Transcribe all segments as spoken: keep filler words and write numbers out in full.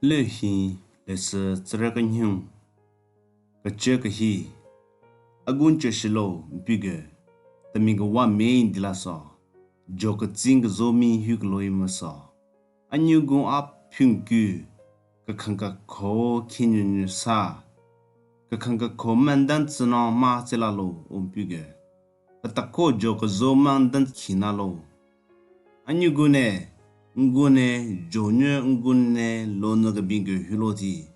Lehin leshü tsüre kenyhun. Kecü kehi. Agun cheshilo mpige. Temi kewa me ndila so. Jo ketsing kezo mi hyu keloi maso. Anyugun a phyun kü. Kekhan kekho khinyünyü sa. Kekhan kekho mendan tsüno ma tsela lo o mpige. Petako jo kezo mendan khina lo. Anyugun ne, ngun ne, jo nyü ngun ne lo nyü kebin ke hyu lo ti.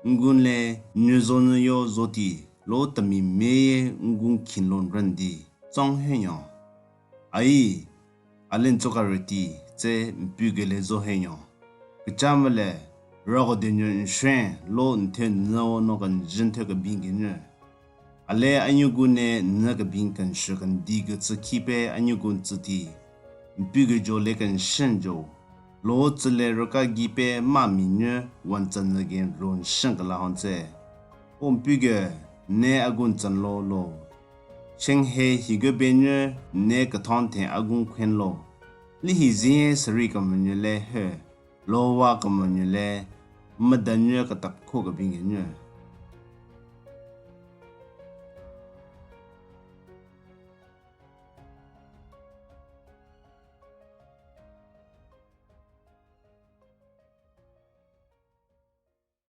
Ngun le nyü zo nyü yo zo ti, lo temi meye ngun khin lo nren di. Tsong he nyo. Ai, alen tsoka rüti, tse mpige le zo he nyo. Kechamvü le, rügo de nyü nshwen, lo nthe nyü no kenjün the kebin ke nyü. Ale anyugun ne nyü kebin kenshü kendi ketsü khipe anyugun tsü ti. Mpige jo le kenshen jo. Lo tsü le rüka gipe ma mi nyü wantsü nyü gen ro nshen kela hon tse. O mpige ne agun tsen lo lo. Sheng he hi gü be nyü ne kethon the agun khwen lo. Li hi zinye seri kemenyü le he. Lo wa kemenyü le meda nyü ketap kho kebin ke nyü.